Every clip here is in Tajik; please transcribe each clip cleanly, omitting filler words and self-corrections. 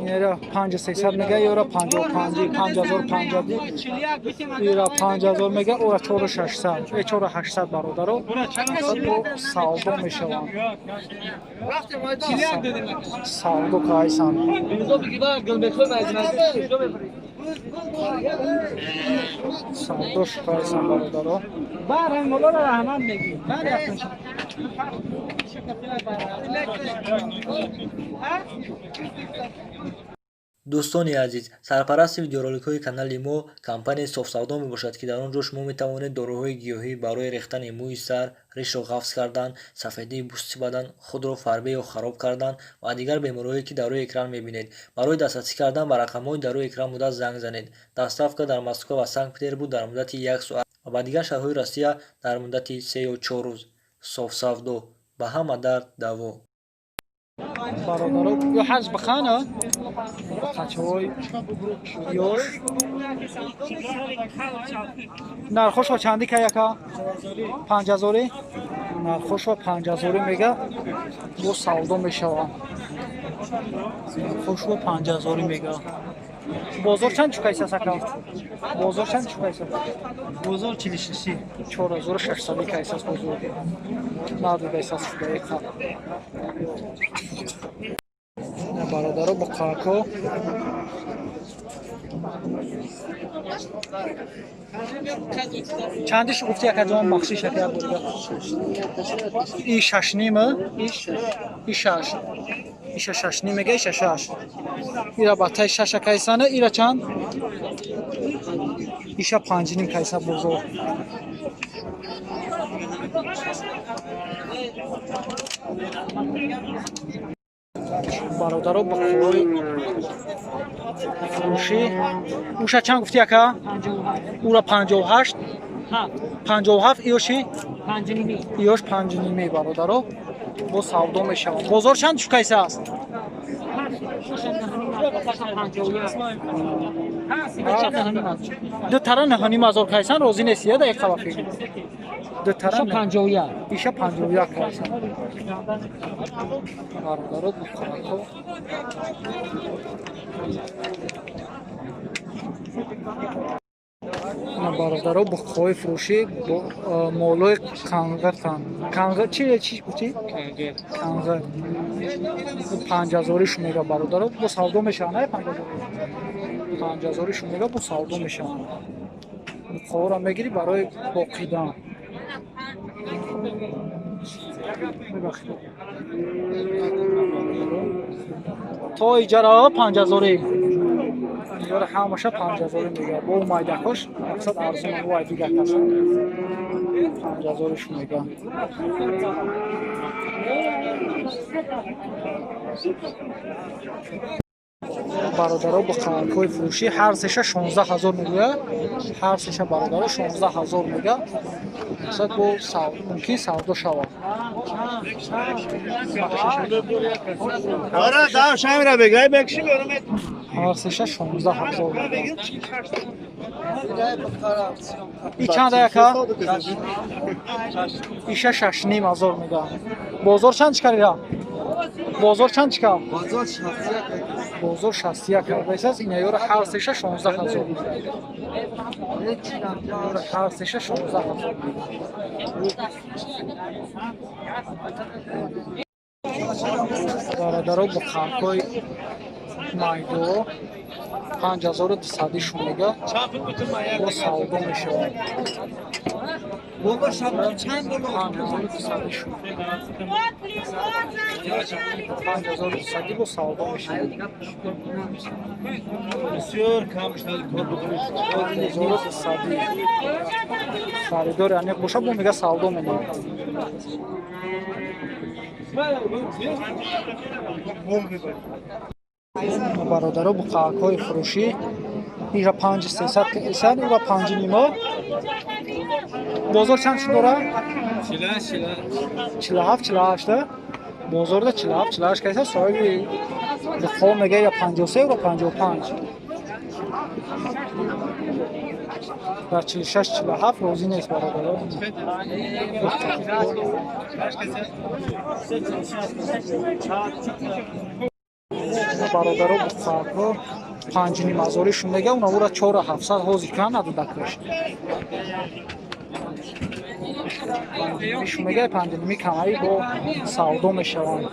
Инера 5300 мега, ёра 55, 5050, ира 5000 мега, ора 4600, 4800 бародаро. Бо савдо мешаванд. Савдо кайсан. Савдо кайсан бародаро. Дӯстони азиз, сарпарасти видеороликҳои канали мо компанияи Софсавдо мебошад, ки дар он ҷо шумо метавонед доруҳои гиёҳӣ барои рехтани мӯи сар, ришро ғафз кардан, сафедии пӯсти бадан, худро фарбе ё хароб кардан ва дигар бемориҳое, ки дар рӯи экран мебинед. Барои дастрасӣ кардан ба рақамҳои дар рӯи экран буда занг занед. Доставка дар Москва ва Санкт-Петербург дар муддати як соат ва ба дигар шаҳрҳои Россия дар муддати се ё чор рӯз. Софсавдо ба ҳама дард даво. Бародаро, ё ҳарз бихана қачаҳои ёш нархошо чанди ка яка 5000, нархошо 5000 мега, бо савдо мешаванд. Нархошо 5000 мега. Бозор чанд чукайса сака? Бозор чанд чукайса? Бозор 46. 4600 кайсас бозор. Надудайсас шуда. Бародаро, бо қако чандиш гуфти якаҷон бахшиш яка як борига? И шаш нима, и шаш, иша шаш ним мега, иша шаш, ира батаи шаша кайсана, ира чанд? Иша панҷ ним кайса бозор. Бародаро, ба қулои фурӯшӣ уша чанд гуфти яка? Ура 58, 57, иёши? Иёш панҷниме бародаро, бо савдо мешаванд. Бозор чанд шукайса аст? Ду тара наҳаним ҳазор кайсан, розӣ нести я да як қабақи? Ду тара иша 51 кайсан. Бародаро, буқарако бародаро, буққои фурӯшӣ молои қанғиртан. Қанғир чи чи гуфтӣ? Қанғир 5000 мега бародаро, бо савдо мешаванд. Ай 5000, 5000 мега, бо савдо мешаванд. Буққоро мегирӣ барои боқидан. То иҷара 5000, иҷара ҳамаша 5000 мега. Бо майдакош мақсад арзон, вай дигар каса 5000 мега. Бародаро, бо қанакҳои фурӯшӣ ҳар сеша 16000 мегӯяд. Ҳар сеша бародаро 16000 мега. Мақсад бо мумкин савдо шавад. Ҳар сеша 16000 мега. И чанда яка? Иша шашним ҳазор мега. Бозор чанд чикарира? Бозор чанд чика? Бозор 61 кардайсас. Инаёра ҳар сеша 16000. Ҳар сеша 16000. Бародаро, бо қанкҳои майдо 5200 шун мега, бо савдо мешавад. 5200 шун. 5200 бо савдо мешавад. 5200. Харидор аниқ боша, бо мега савдо менамояд. Бародаро, бо қаакҳои фурӯшӣ ира 5300 кайсан, ира панҷ нима. Бозор чанд шуд дора? 47, 48. Бозорда 47, 48 кайсан. Соҳиби буққо мега ира 53, ира 55. Дар 46, 47 розӣ нест бародаро. Бародаро буқаҳо 5,5 ҳазори шумега, унавура 4700 ҳозир кан надодакаш. Шумега 5,5 камаи бо савдо мешаванд.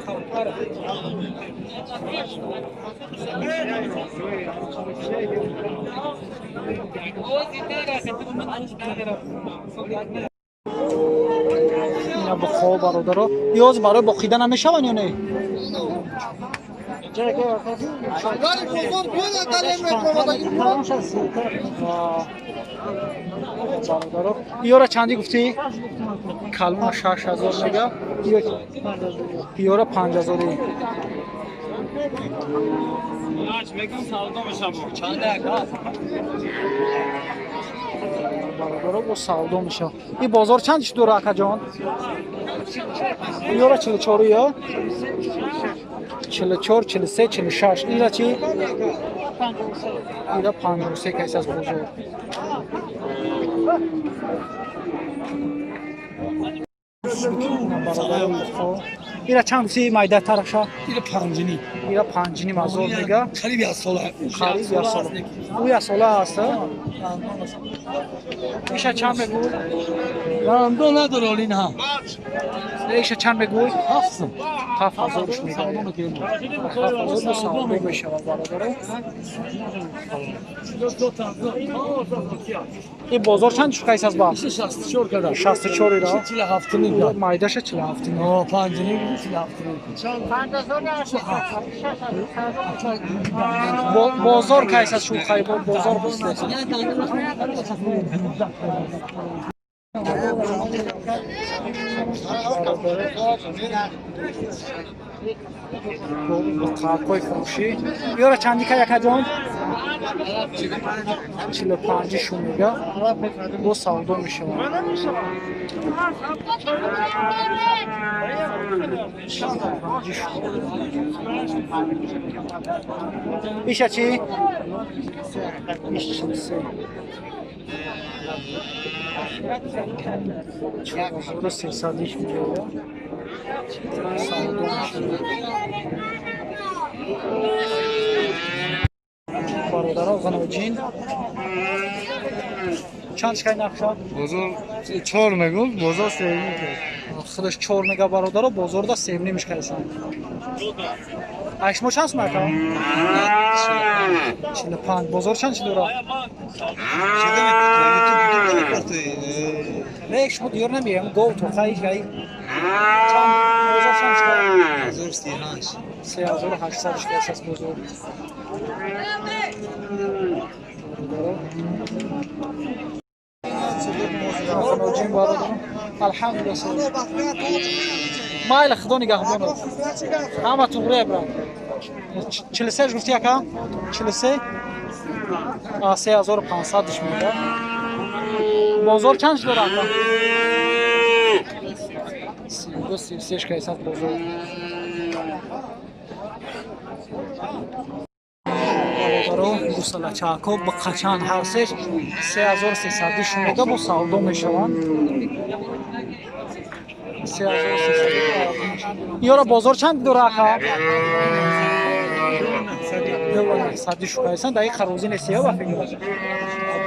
Ина буқҳо бародаро. Ёз барои боқида намешаванд ё не? Бародаро, иёра чандӣ гуфтӣ? Калона 6000 мега, иёра 5000. Бародаро бо савдо мешавад. И бозор чанд иш дора, акаҷон? Иёра 44 ё? 44, 43, 46. Ира чи? Ира 53 кайс аз бозор. Ира чанд си майда тараша? Ира 5,5. Ира 5,5 ҳазор мега. Қариб як сола. Қариб як сола. Ӯ як сола аст? Иша чанд мегӯй? Рандо надора олин ҳам. Иша чанд мегӯй? 7. 7000 мега. 7000 бо савдо мешавад бародаро. И бозор чанд шукайс аз ба? 64 када. 64 ира. 47,5. Майдаша 47,5. О, 5,5, 47,5. Бозор кайс аз шухай бозор бозор. Қабҳои фурӯшӣ. Ёра чанди ка якаҷон? 45 шумега бо савдо мешавад. Иша чи? Иш 43. 4300 мега. Савдо мешавад. Бародаро ғаноҷин чанд шикай нархша? Бозор 4 мегӯ, бозор 3,5. Худаш 4 мега бародаро, бозорда 3,5 шикайсан. Ай шумо чанд сум ака? 45. Бозор чанд чи дора? Не, шумо диёр намеям, гов тоқай гай. Чанд бозор чанд шикай? 1038. 3800 шикайсас бозор. Ғаноҷин бародаро. Алҳамдулилла. Майли, худо нигаҳбонат. Ҳама туғрия брат. 43 гуфти ака? 43? 3500 мега. Бозор чанд дора ака? 32 33 кайсад бозор. Бародаро гусалачако бақачан ҳар сеш 3300 шумега бо савдо мешаванд. 3300. Ёра бозор чанд дора ака? 2900 шукайсан, даи қарози нест ё ба фикр.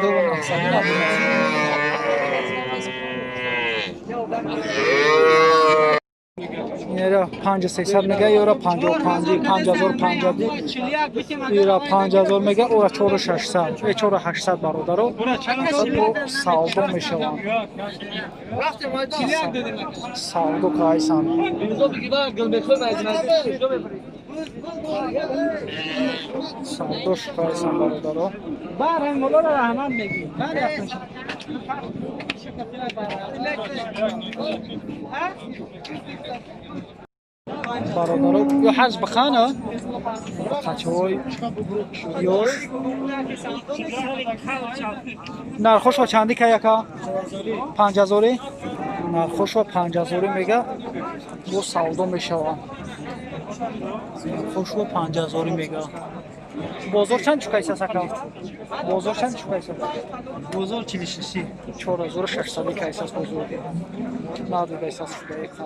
2900 надорад. Ира 5300 мега, ёра 55, 5050, ира 5000 мега, ора 4600, 4800 бародаро. Бо савдо мешаванд. Савдо кайсан. Савдо шукайсан бародаро. Бародаро, ё ҳарз бихана? Қачҳои ёш. Нархошо чанди ка яка? 5000? Нархошо 5000 мега. Бо савдо мешаванд. Нархошо 5000 мега. Бозор чанд чукайса сака? Бозор чанд чукайса? Бозор 46. 4600 кайсас бозор. Надудайсас шуда яка.